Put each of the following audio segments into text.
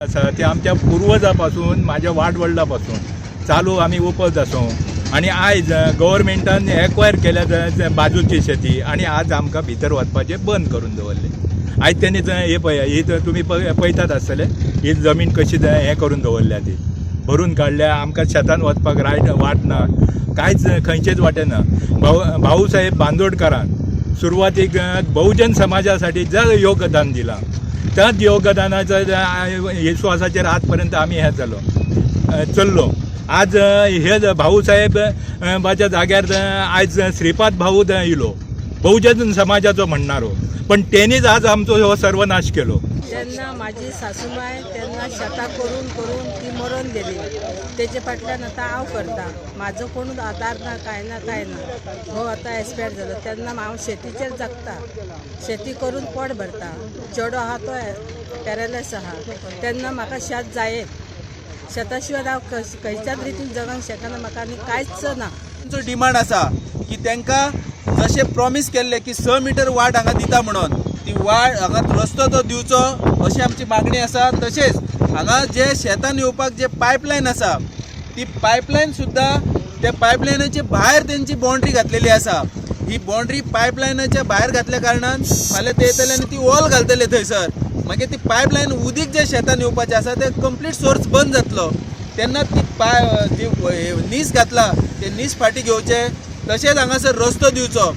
आसा ते आमच्या पुर्वजा पासून, माझ्या वाडवडला पासून चालू आमी उपज आसो आनी आयज गव्हर्मेंटान एक्वायर केल्या बाजूची शेती आनी आज आमकां भितर वचपाचें बंद करून दवरलें. आयज तेणी हे पळय, ही तुमी पळयतात आसतले, ही जमीन कशी हें करून दवरल्या, ती भरून काडल्या. आमकां शेतान वचपाक रायट वाट ना, कांयच खंयचेच वाटे ना. भाऊसाहेब बांदोडकारान सुरवातीक बहुजन समाजासाठी जे योगदान दिलां त्याच योगदानाचा विश्वासाचेर आजपर्यंत आमी हे जालो चल्लो. आज हे भाऊसाहेब बाच्या जाग्यार आयज श्रीपाद भाऊ येयलो, बहुजन समाजाचो म्हणणारो, पण तेणीच आज आमचो हो सर्वनाश केलो. तेन्ना म्हाजी सासूमाय तेन्ना शेतां करून करून ती मरून गेली. तेजे फाटल्यान आतां हांव करता, म्हाजो कोणूच आदार ना, कांय ना, कांय ना. हो आतां एक्सपायर जालो तेन्ना हांव शेतीचेर जगता, शेती करून पोट भरता. चेडो आहा तो पॅरालायस आहा, तेन्ना म्हाका शेत जायेत. शेता शिवाय हांव खंयच्याच रितीन जगूंक शकना, म्हाका आनी कांयच ना. आमचो डिमांड आसा की तांकां जशें प्रॉमीस केल्लें की 6 मिटर वाट हांगा दिता म्हणून, ती वाट हांगा रस्तो तो दिवचो अशी आमची मागणी आसा. तशेंच हांगा जे शेतान येवपाक जे पायपलायन आसा ती पायपलायन सुद्दां त्या पायपलायनाचे भायर तेंची बाउंड्री घातलेली आसा. ही बाउंड्री पायपलायनाच्या भायर घातल्या कारणान फाल्यां ते येतले आनी ती वॉल घालतले थंयसर, मागीर ती पायपलायन उदीक जे शेतान येवपाचें आसा ते कंप्लीट सोर्स बंद जातलो. तेन्ना ती जी नीस घातला ते नीस फाटीं घेवचे, तशेंच हांगासर रस्तो दिवचो.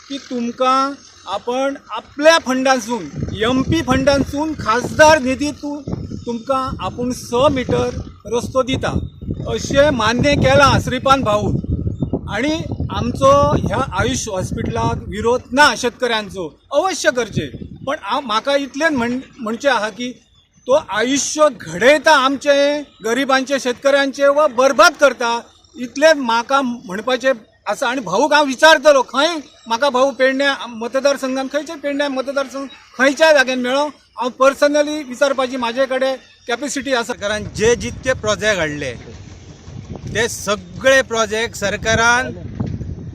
की तुमकां आपण आपल्या फंडांसून, एम पी फंडांसून, खासदार निधीतून तुमकां आपूण 6 मिटर रस्तो दिता अशें मान्य केलां श्रीपाद भाऊन. आनी आमचो ह्या आयुश हॉस्पिटलाक विरोध ना शेतकऱ्यांचो, अवश्य करचे. पण हांव म्हाका इतलें म्हणचें आहा की तो आयुश्य घडयता आमचें गरिबांचें, शेतकऱ्यांचें वा बरबाद करता, इतलें म्हाका म्हणपाचें आसा. आनी भाऊक हांव विचारतलो, खंय म्हाका भाऊ पेडण्या मतदारसंघान, खंयच्या पेडण्या मतदारसंघ खंयच्या जाग्यान मेळो, हांव पर्सनली विचारपाची म्हाजे कडेन कॅपेसिटी आसा. सरकारान जे जितके प्रोजेक्ट हाडले ते सगळे प्रोजेक्ट सरकारान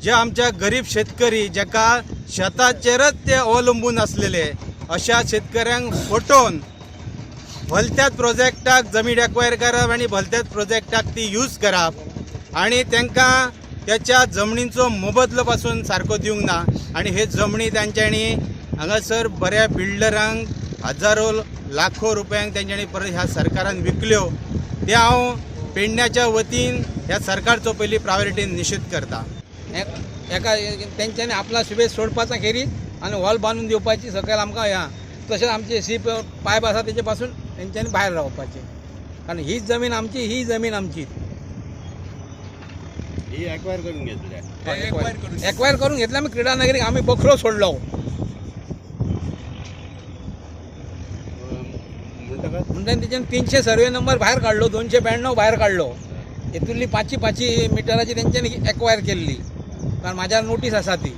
जे आमच्या गरीब शेतकरी जेका शेताचेरच ते अवलंबून आसलेले अशा शेतकऱ्यांक फटोवन भलत्याच प्रोजेक्टाक जमीन एक्वायर करप आनी भलत्याच प्रोजेक्टाक ती यूज करप आनी तांकां त्याच्या जमनीचो मोबदलो पासून सारको दिवंक ना. आनी हे जमनी तांच्यांनी हांगासर बऱ्या बिल्डरांक हजारो लाखो रुपयांक तेंच्यांनी परत ह्या सरकारान विकल्यो. ते हांव पेडण्याच्या वतीन ह्या सरकारचो पयली प्रायोरिटीन निशेध करता. एका तेंच्यांनी आपला सुबेज सोडपाचा खेरीत आनी हॉल बांदून दिवपाची सकयल आमकां ह्या. तशेंच आमचे सी पायप आसा तेचे पासून तेंच्यांनी भायर रावपाचें, कारण हीच जमीन आमची, ही जमीन आमची. ही एक्वायर करून घेतल्या. एक्वायर करून घेतल्या आमी क्रिडा नगरीक आमी बकरो सोडलो. म्हणटकच म्हणटकीर तेच्यान 300 सर्वे नंबर भायर काडलो, 292 भायर काडलो. हेतूंतली पांचशी पांचशी मिटराची तेंच्यांनी एक्वायर केल्ली, कारण म्हाज्या नोटीस आसा ती.